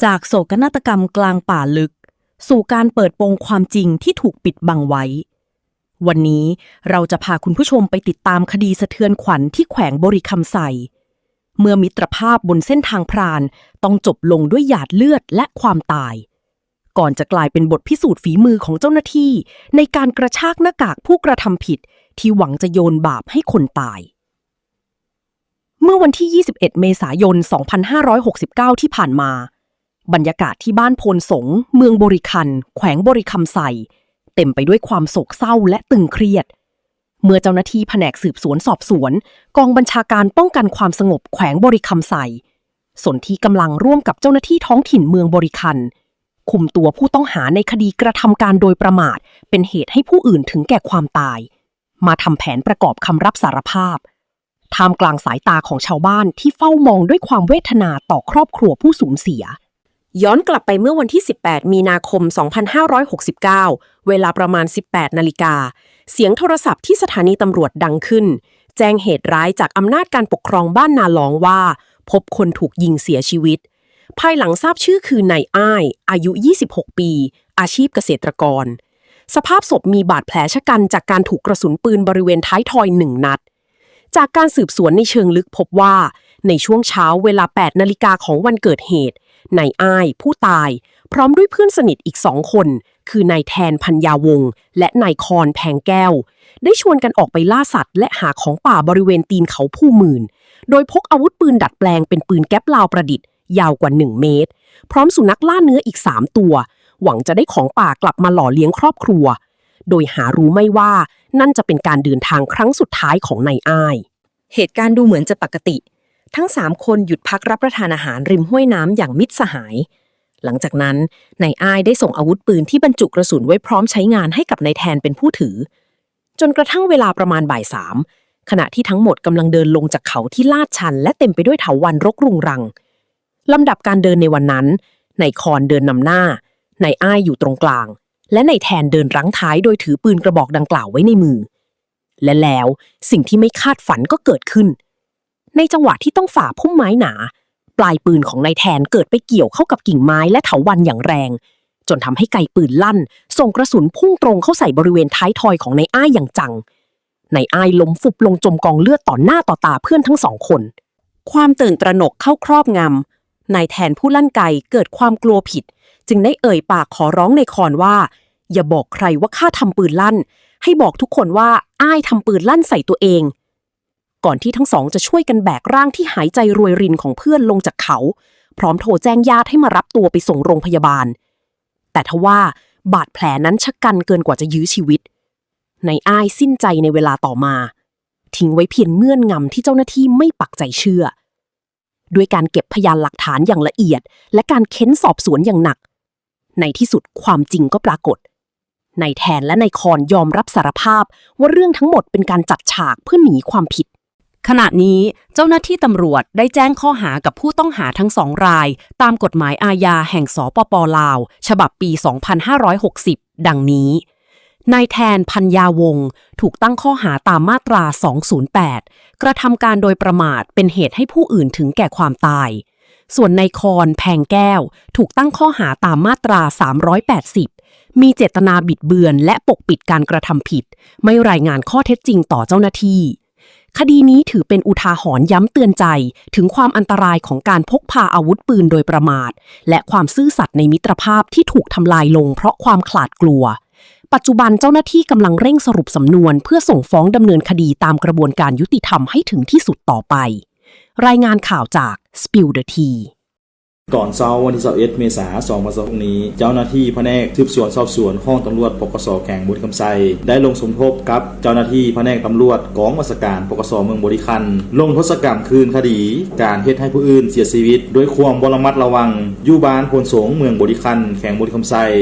จากโศกนาฏกรรมกลางป่าลึก สู่การเปิดโปงความจริงที่ถูกปิดบังไว้ วันนี้เราจะพาคุณผู้ชมไปติดตามคดีสะเทือนขวัญที่แขวงบริคำไซ เมื่อมิตรภาพบนเส้นทางพรานต้องจบลงด้วยหยาดเลือดและความตาย ก่อนจะกลายเป็นบทพิสูจน์ฝีมือของเจ้าหน้าที่ในการกระชากหน้ากากผู้กระทำผิดที่หวังจะโยนบาปให้คนตาย เมื่อวันที่ ยี่สิบเอ็ด เมษายน สองพันห้าร้อยหกสิบเก้า ที่ผ่านมา บรรยากาศที่บ้านโพนสง เมืองบริคัน แขวงบริคำไซ เต็มไปด้วยความโศกเศร้าและตึงเครียด เมื่อเจ้าหน้าที่แผนกสืบสวนสอบสวน กองบัญชาการป้องกันความสงบแขวงบริคำไซ สนธิกำลังร่วมกับเจ้าหน้าที่ท้องถิ่นเมืองบริคัน คุมตัวผู้ต้องหาในคดีกระทำการโดยประมาท เป็นเหตุให้ผู้อื่นถึงแก่ความตาย มาทำแผนประกอบคำรับสารภาพ ท่ามกลางสายตาของชาวบ้านที่เฝ้ามองด้วยความเวทนาต่อครอบครัวผู้สูญเสีย ย้อนกลับไปเมื่อวันที่ สิบแปด มีนาคม สองพันห้าร้อยหกสิบเก้า เวลาประมาณ สิบแปด นาฬิกา เสียงโทรศัพท์ที่สถานีตำรวจดังขึ้น แจ้งเหตุร้ายจากอำนาจการปกครองบ้านนาลองว่า พบคนถูกยิงเสียชีวิต ภายหลังทราบชื่อคือนายอ้าย อายุ ยี่สิบหก ปี อาชีพเกษตรกร สภาพศพมีบาดแผลชะกันจากการถูกกระสุนปืนบริเวณท้ายทอยหนึ่งนัด จากการสืบสวนในเชิงลึกพบว่า ในช่วงเช้าเวลา แปด นาฬิกาของวันเกิดเหตุ นายอ้าย ผู้ตาย พร้อมด้วยเพื่อนสนิทอีกสองคน คือนายแทน พัญญาวงศ์ และนายคอน แพงแก้ว ได้ชวนกันออกไปล่าสัตว์และหาของป่าบริเวณตีนเขาภูหมื่น โดยพกอาวุธปืนดัดแปลงเป็นปืนแก๊ปลาวประดิษฐ์ ยาวกว่าหนึ่งเมตร พร้อมสุนัขล่าเนื้ออีกสามตัว หวังจะได้ของป่ากลับมาหล่อเลี้ยงครอบครัว โดยหารู้ไม่ว่านั่นจะเป็นการเดินทางครั้งสุดท้ายของนายอ้าย เหตุการณ์ดูเหมือนจะปกติ ทั้งสามคนหยุดพักรับประทานอาหารริมห้วยน้ำอย่างมิตรสหาย หลังจากนั้นนายอ้ายได้ส่งอาวุธปืนที่บรรจุกระสุนไว้พร้อมใช้งานให้กับนายแทนเป็นผู้ถือ จนกระทั่งเวลาประมาณบ่ายสาม ขณะที่ทั้งหมดกำลังเดินลงจากเขาที่ลาดชันและเต็มไปด้วยเถาวัลย์รกรุงรัง ลำดับการเดินในวันนั้น นายคอนเดินนำหน้า นายอ้ายอยู่ตรงกลาง และนายแทนเดินรั้งท้ายโดยถือปืนกระบอกดังกล่าวไว้ในมือ และแล้วสิ่งที่ไม่คาดฝันก็เกิดขึ้น ในจังหวะที่ต้องฝ่าพุ่มไม้หนา ปลายปืนของนายแทนเกิดไปเกี่ยวเข้ากับกิ่งไม้และเถาวัลย์อย่างแรง จนทำให้ไกปืนลั่น ส่งกระสุนพุ่งตรงเข้าใส่บริเวณท้ายทอยของนายอ้ายอย่างจัง นายอ้ายล้มฟุบลงจมกองเลือดต่อหน้าต่อตาเพื่อนทั้งสองคน ความตื่นตระหนกเข้าครอบงำ นายแทนผู้ลั่นไกเกิดความกลัวผิด จึงได้เอ่ยปากขอร้องนายคอนว่า อย่าบอกใครว่าข้าทำปืนลั่น ให้บอกทุกคนว่าอ้ายทำปืนลั่นใส่ตัวเอง ก่อนที่ทั้งสองจะช่วยกันแบกร่างที่หายใจรวยรินของเพื่อนลงจากเขา พร้อมโทรแจ้งญาติให้มารับตัวไปส่งโรงพยาบาล แต่ทว่าบาดแผลนั้นชะกันเกินกว่าจะยื้อชีวิต นายอ้ายสิ้นใจในเวลาต่อมา ทิ้งไว้เพียงเงื่อนงำที่เจ้าหน้าที่ไม่ปักใจเชื่อ ด้วยการเก็บพยานหลักฐานอย่างละเอียด และการเค้นสอบสวนอย่างหนัก ในที่สุดความจริงก็ปรากฏ นายแทนและนายคอนยอมรับสารภาพว่าเรื่องทั้งหมดเป็นการจัดฉากเพื่อหนีความผิด ขณะนี้เจ้าหน้าที่ตำรวจได้แจ้งข้อหากับผู้ต้องหาทั้งสองราย ตามกฎหมายอาญาแห่ง สปป ลาว ฉบับปี สองพันห้าร้อยหกสิบ ดังนี้ นายแทน พัญญาวงศ์ ถูกตั้งข้อหาตามมาตรา สองศูนย์แปด กระทำการโดยประมาทเป็นเหตุให้ผู้อื่นถึงแก่ความตาย ส่วนนายคอน แพงแก้ว ถูกตั้งข้อหาตามมาตรา สามร้อยแปดสิบ มีเจตนาบิดเบือนและปกปิดการกระทำผิด ไม่รายงานข้อเท็จจริงต่อเจ้าหน้าที่ คดีนี้ถือเป็นอุทาหรณ์ย้ำเตือนใจถึงความอันตรายของการพกพาอาวุธปืนโดยประมาท และความซื่อสัตย์ในมิตรภาพที่ถูกทำลายลงเพราะความขลาดกลัว ปัจจุบันเจ้าหน้าที่กำลังเร่งสรุปสำนวนเพื่อส่งฟ้องดำเนินคดีตามกระบวนการยุติธรรมให้ถึงที่สุดต่อไป รายงานข่าวจาก Spill the Tea ตອນເຊົ້າວັນທີ ຊາວເອັດ ເມສາ ສອງພັນຊາວຫົກນີ້ ເຈົ້າໜ້າທີ່ພະແນກສືບສວນສອບສວນຂອງຕຳຫຼວດ ປກສ ແຂວງບໍລິຄຳໄຊ ໄດ້ລົງສົມທົບກັບເຈົ້າໜ້າທີ່ພະແນກຕຳຫຼວດກອງບັນຊາການ ປກສ ເມືອງບໍລິຄັນ ລົງທົດສະກຳຄືນຄະດີການເຮັດໃຫ້ຜູ້ອື່ນເສຍຊີວິດດ້ວຍຄວາມບໍ່ລະມັດລະວັງ ຢູ່ບ້ານໂພນສົງ ເມືອງບໍລິຄັນ ແຂວງບໍລິຄຳໄຊ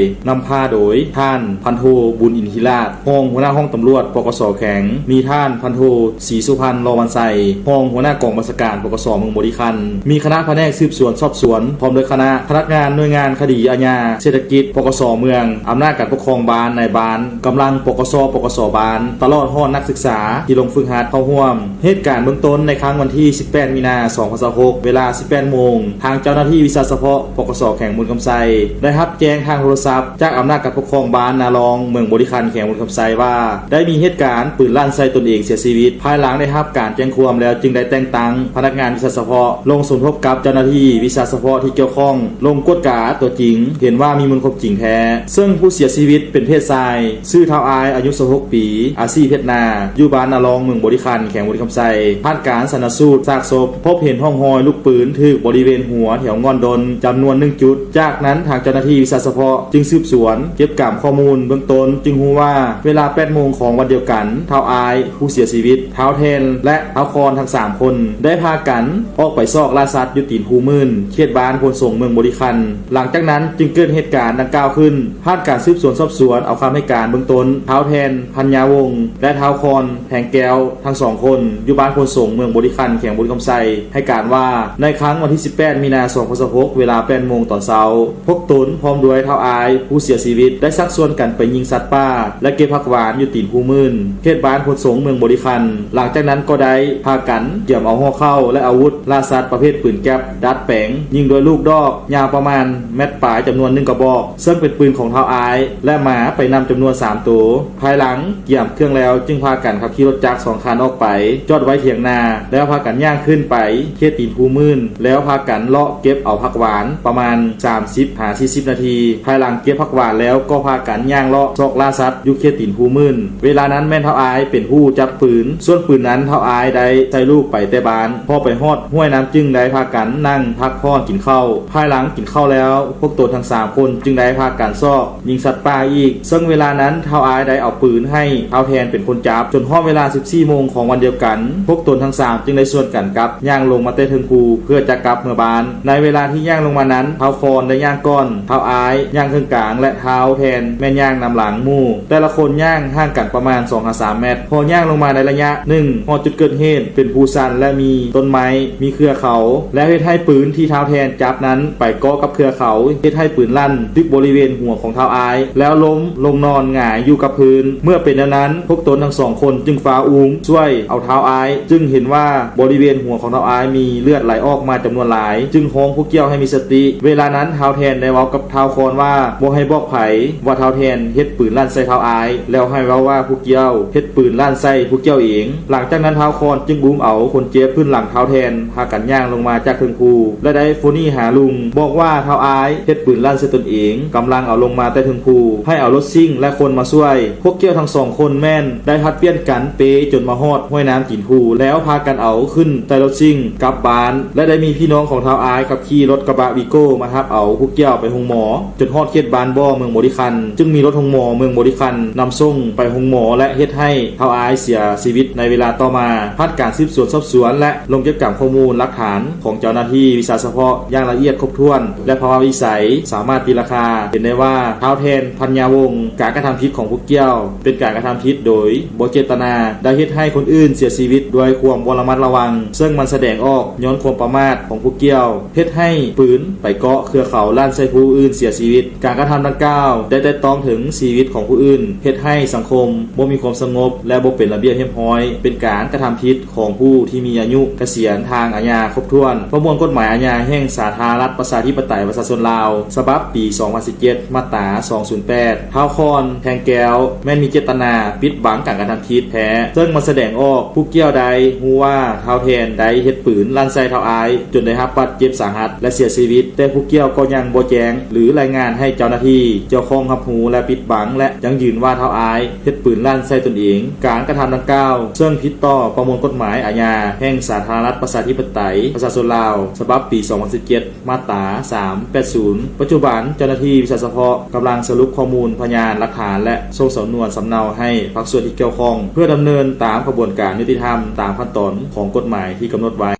ນຳພາໂດຍທ່ານ ພັນໂທ ບຸນອິນທິລາດ ຮອງຫົວໜ້າຫ້ອງຕຳຫຼວດ ປກສ ແຂວງ, ມີທ່ານ ພັນໂທ ສີສຸພັນ ລໍວັນໄຊ ຮອງຫົວໜ້າກອງບັນຊາການ ປກສ ເມືອງບໍລິຄັນ, ມີຄະນະພະແນກສືບສວນສອບສວນ ພ້ອມດ້ວຍຄະນະພະນັກງານໜ່ວຍງານຄະດີອາຍາເສດຖະກິດ ປກສ ເມືອງ, ອຳນາດການປົກຄອງບ້ານ, ນາຍບ້ານ, ກຳລັງ ປກສ ປກສ ບ້ານ, ຕະຫຼອດຮອດນັກສຶກສາທີ່ລົງຝຶກຫັດເຂົ້າຮ່ວມ. ເຫດການເບື້ອງຕົ້ນ, ໃນຄ່ຳວັນທີສິບແປດ ມີນາ ສອງພັນຊາວຫົກ ເວລາ ສິບແປດໂມງ, ທາງເຈົ້າໜ້າທີ່ວິຊາສະເພາະ ປກສ ແຂວງບໍລິຄຳໄຊ ໄດ້ຮັບແຈ້ງທາງໂທລະສັບຈາກອຳນາດການປົກຄອງບ້ານນາລອງ ເມືອງບໍລິຄັນ ແຂວງບໍລິຄຳໄຊ ວ່າ ໄດ້ມີເຫດການປືນລັ່ນໃສ່ຕົນເອງເສຍຊີວິດ. ພາຍຫຼັງໄດ້ຮັບການແຈ້ງຄວາມແລ້ວ ຈຶ່ງໄດ້ແຕ່ງຕັ້ງພະນັກງານວິຊາສະເພາະລົງສົມທົບກັບເຈົ້າໜ້າທີ່ວິຊາສະເພາະທີ່ກ່ຽວຂ້ອງ ລົງກວດກາຕົວຈິງ, ເຫັນວ່າມີມູນຄວາມຈິງແທ້. ເຊິ່ງຜູ້ເສຍຊີວິດເປັນເພດຊາຍ, ຊື່ທ້າວອາຍ, ອາຍຸຊາວຫົກປີ, ອາຊີບເຮັດນາ, ຢູ່ບ້ານນາລອງ ເມືອງບໍລິຄັນ ແຂວງບໍລິຄຳໄຊ. ຜ່ານການຊັນນະສູດຊາກສົບ, ພົບເຫັນຮ່ອງຮອຍລູກປືນຖືກບໍລິເວນຫົວແຖວງ່ອນດົນຈຳນວນໜຶ່ງຈຸດ. ຈາກນັ້ນ, ທາງເຈົ້າໜ້າທີ່ວິຊາສະເພາະຈຶ່ງສືບສວນເກັບກຳຂໍ້ມູນເບື້ອງຕົ້ນ, ຈຶ່ງຮູ້ວ່າເວລາ ແປດໂມງຂອງວັນດຽວກັນ, ທ້າວອາຍ ຜູ້ເສຍຊີວິດ, ທ້າວແທ່ນ ແລະ ທ້າວຄອນ ທັງສາມຄົນ ໄດ້ພາກັນອອກໄປຊອກລ່າສັດຢູ່ຕີນພູໝື່ນ, ເຂດບ້ານໂພນສົງ ເມືອງບໍລິຄັນ. ຫຼັງຈາກນັ້ນຈຶ່ງເກີດເຫດການດັ່ງກ່າວຂຶ້ນ. ຜ່ານການສືບສວນສອບສວນເອົາຄຳໃຫ້ການເບື້ອງຕົ້ນ, ທ້າວແທ່ນ ພັນຍາວົງ ແລະ ທ້າວຄອນ ແພງແກ້ວ ທັງສອງຄົນ ຢູ່ບ້ານໂພນສົງ ເມືອງບໍລິຄັນ ແຂວງບໍລິຄຳໄຊ ໃຫ້ການວ່າ ໃນຄ່ຳວັນທີສິບແປດ ມີນາ ສອງພັນຊາວຫົກ ເວລາ ແປດໂມງຕອນເຊົ້າ, ພວກຕົນພ້ອມດ້ວຍທ້າວອາຍ ຜູ້ເສຍຊີວິດ ໄດ້ຊັກຊວນກັນໄປຍິງສັດປ່າ ແລະ ເກັບຜັກຫວານຢູ່ຕີນພູໝື່ນ, ເຂດບ້ານໂພນສົງ ເມືອງບໍລິຄັນ. ຫຼັງຈາກນັ້ນກໍໄດ້ພາກັນກຽມເອົາຫໍ່ເຂົ້າ ແລະ ອາວຸດລ່າສັດປະເພດປືນແກັບ ດັດແປງ, ຍິງດ້ວຍລູກດອກ ຍາວປະມານແມັດປາຍ ຈຳນວນໜຶ່ງກະບອກ, ເຊິ່ງເປັນປືນຂອງທ້າວອາຍ ແລະ ໝາໄປນຳຈຳນວນສາມໂຕ. ພາຍຫຼັງກຽມເຄື່ອງແລ້ວ ຈຶ່ງພາກັນຂັບຂີ່ລົດຈັກສອງຄັນອອກໄປ, ຈອດໄວ້ຖຽງນາ, ແລ້ວພາກັນຍ່າງຂຶ້ນໄປເຂດຕີນພູໝື່ນ, ແລ້ວພາກັນເລາະເກັບເອົາຜັກຫວານປະມານສາມສິບຫາສີ່ສິບນາທີ. ພາຍຫຼັງເກັບຜັກຫວານແລ້ວ ກໍພາກັນຍ່າງເລາະຊອກລ່າສັດຢູ່ເຂດຕີນພູໝື່ນ. ເວລານັ້ນແມ່ນທ້າວອາຍເປັນຜູ້ຈັບປືນ, ສ່ວນປືນນັ້ນທ້າວອາຍໄດ້ໃສ່ລູກໄປແຕ່ບ້ານ. ພໍໄປຮອດຫ້ວຍນ້ຳຈຶງ ໄດ້ພາກັນນັ່ງພັກຜ່ອນກິນເຂົ້າ. ພາຍຫຼັງກິນເຂົ້າແລ້ວ, ພວກຕົນທັງສາມຄົນຈຶ່ງໄດ້ພາກັນຊອກ ຍິງສັດປ່າອີກ, ເຊິ່ງເວລານັ້ນທ້າວອາຍໄດ້ເອົາປືນໃຫ້ທ້າວແທ່ນເປັນຄົນຈັບ. ຈົນຮອດເວລາ ສິບສີ່ໂມງຂອງວັນດຽວກັນ, ພວກຕົນທັງສາມຈຶ່ງໄດ້ຊວນກັນກັບຍ່າງລົງມາແຕ່ເທິງພູ ເພື່ອຈະກັບເມືອບ້ານ. ໃນເວລາທີ່ຍ່າງລົງມານັ້ນ, ທ້າວຄອນໄດ້ຍ່າງກ່ອນ, ທ້າວອາຍຍ່າງເຄິ່ງກາງ ແລະ ທ້າວແທ່ນແມ່ນຍ່າງນຳຫຼັງໝູ່. ແຕ່ລະຄົນຍ່າງຫ່າງກັນປະມານສອງຫາສາມແມັດ. ພໍຍ່າງລົງມາໃນໄລຍະໜຶ່ງ, ຮອດຈຸດເກີດເຫດເປັນພູຊັນ ແລະ ມີຕົ້ນໄມ້, ມີເຄືອເຂົາ, ແລ້ວເຮັດໃຫ້ປືນທີ່ທ້າວແທ່ນຈັບນັ້ນ ໄປເກາະກັບເຄືອເຂົາ, ເຮັດໃຫ້ປືນລັ່ນຕຶກບໍລິເວນຫົວຂອງທ້າວອາຍ ແລ້ວລົ້ມລົງນອນຫງາຍຢູ່ກັບພື້ນ. ເມື່ອເປັນແນວນັ້ນ, ພວກຕົນທັງສອງຄົນຈຶ່ງຟ້າວອູ້ມຊ່ວຍເອົາທ້າວອາຍ, ຈຶ່ງເຫັນວ່າບໍລິເວນຫົວຂອງທ້າວອາຍມີເລືອດໄຫຼອອກມາຈຳນວນຫຼາຍ, ຈຶ່ງຮ້ອງຜູ້ກ່ຽວໃຫ້ມີສະຕິ. ເວລານັ້ນທ້າວແທ່ນໄດ້ເວົ້າກັບທ້າວຄອນວ່າ ບໍ່ໃຫ້ບອກໃຜວ່າທ້າວແທ່ນເຮັດປືນລັ່ນໃສ່ທ້າວອາຍ, ແລ້ວໃຫ້ເວົ້າວ່າຜູ້ກ່ຽວເຮັດປືນລັ່ນໃສ່ຜູ້ກ່ຽວເອງ. ຫຼັງຈາກນັ້ນທ້າວຄອນຈຶ່ງອຸ້ມເອົາຄົນເຈັບຂຶ້ນຫຼັງທ້າວແທ່ນ ພາກັນຍ່າງລົງມາຈາກເທິງພູ ແລະ ໄດ້ໂຟນີຫາລຸງ ບອກວ່າທ້າວອາຍເຮັດປືນລັ່ນໃສ່ຕົນເອງ, ກຳລັງເອົາລົງມາແຕ່ເທິງພູ, ໃຫ້ເອົາລົດຊິ້ງ ແລະ ຄົນມາຊ່ວຍ. ພວກກ່ຽວທັງສອງຄົນແມ່ນໄດ້ຜັດປ່ຽນກັນເປຈົນມາຮອດຫ້ວຍນ້ຳຕີນພູ ແລ້ວພາກັນເອົາຂຶ້ນໃສ່ລົດຊິ້ງກັບບ້ານ ແລະ ໄດ້ມີພີ່ນ້ອງຂອງທ້າວອາຍຂັບຂີ່ລົດກະບະວີໂກ້ມາຮັບເອົາຜູ້ກ່ຽວໄປໂຮງໝໍ ຈົນຮອດເຂດບ້ານບໍ່ ເມືອງບໍລິຄັນ, ຈຶ່ງມີລົດໂຮງໝໍເມືອງບໍລິຄັນນຳສົ່ງໄປໂຮງໝໍ ແລະ ເຮັດໃຫ້ທ້າວອາຍເສຍຊີວິດໃນເວລາຕໍ່ມາ. ຜ່ານການສືບສວນສອບສວນ ແລະ ລົງເກັບກຳຂໍ້ມູນຫຼັກຖານຂອງເຈົ້າໜ້າທີ່ວິຊາສະເພາະຢ່າງລະອຽດຄົບຖ້ວນ ແລະ ພາວະວິໄສສາມາດຕີລາຄາເຫັນໄດ້ວ່າ ທ້າວແທ່ນ ພັນຍາວົງ ການກະທຳຜິດຂອງຜູ້ກ່ຽວ ເປັນການກະທຳຜິດໂດຍບໍ່ເຈດຕະນາ ໄດ້ເຮັດໃຫ້ຄົນອື່ນເສຍຊີວິດດ້ວຍຄວາມບໍ່ລະມັດລະວັງ, ເຊິ່ງມັນສະແດງອອກຍ້ອນຄວາມປະໝາດຂອງຜູ້ກ່ຽວ ເຮັດໃຫ້ປືນໄປເກາະເຄືອເຂົາ ລັ່ນໃສ່ຜູ້ອື່ນເສຍຊີວິດ. ການກະທຳດັ່ງກ່າວໄດ້ແຕະຕ້ອງເຖິງຊີວິດຂອງຜູ້ອື່ນ, ເຮັດໃຫ້ສັງຄົມບໍ່ມີຄວາມສະຫງົບ ແລະ ບໍ່ເປັນລະບຽບຮຽບຮ້ອຍ, ເປັນການກະທຳຜິດຂອງຜູ້ທີ່ມີອາຍຸກະສຽນທາງອາຍາຄົບຖ້ວນ. ປະມວນກົດໝາຍອາຍາແຫ່ງສາທາລະນະລັດ ປະຊາທິປະໄຕ ປະຊາຊົນລາວ ສະບັບປີສອງພັນສິບເຈັດ ມາດຕາສອງສູນແປດ ທ້າວຄອນ ແພງແກ້ວ ແມ່ນມີເຈດຕະນາປິດບັງການກະທຳຜິດແທ້, ເຊິ່ງມັນສະແດງອອກ ຜູ້ກ່ຽວໄດ້ຮູ້ວ່າທ້າວແທ່ນໄດ້ເຮັດປືນລັ່ນໃສ່ທ້າວອາຍ ຈົນໄດ້ຮັບບາດເຈັບສາຫັດ ແລະ ເສຍຊີວິດ, ແຕ່ຜູ້ກ່ຽວກໍຍັງບໍ່ແຈ້ງ ຫຼື ລາຍງານໃຫ້ເຈົ້າໜ້າທີ່ກ່ຽວຂ້ອງຮັບຮູ້ ແລະ ປິດບັງ ແລະ ຢັ້ງຢືນວ່າທ້າວອາຍເຮັດປືນລັ່ນໃສ່ຕົນເອງ. ການກະທຳດັ່ງກ່າວເຊິ່ງຜິດຕໍ່ປະມວນກົດໝາຍອາຍາແຫ່ງສາທາລະນະລັດ ປະຊາທິປະໄຕ ປະຊາຊົນລາວ ສະບັບປີສອງພັນສິບເຈັດ ມາດຕາສາມແປດສູນ. ປັດຈຸບັນເຈົ້າໜ້າທີ່ວິຊາສະເພາະກຳລັງສະຫຼຸບຂໍ້ມູນພະຍານຫຼັກຖານ ແລະ ສົ່ງສຳນວນສຳເນົາໃຫ້ພາກສ່ວນທີ່ກ່ຽວຂ້ອງ ເພື່ອດຳເນີນຕາມຂະບວນການຍຸຕິທຳຕາມຂັ້ນຕອນຂອງກົດໝາຍທີ່ກຳນົດໄວ້.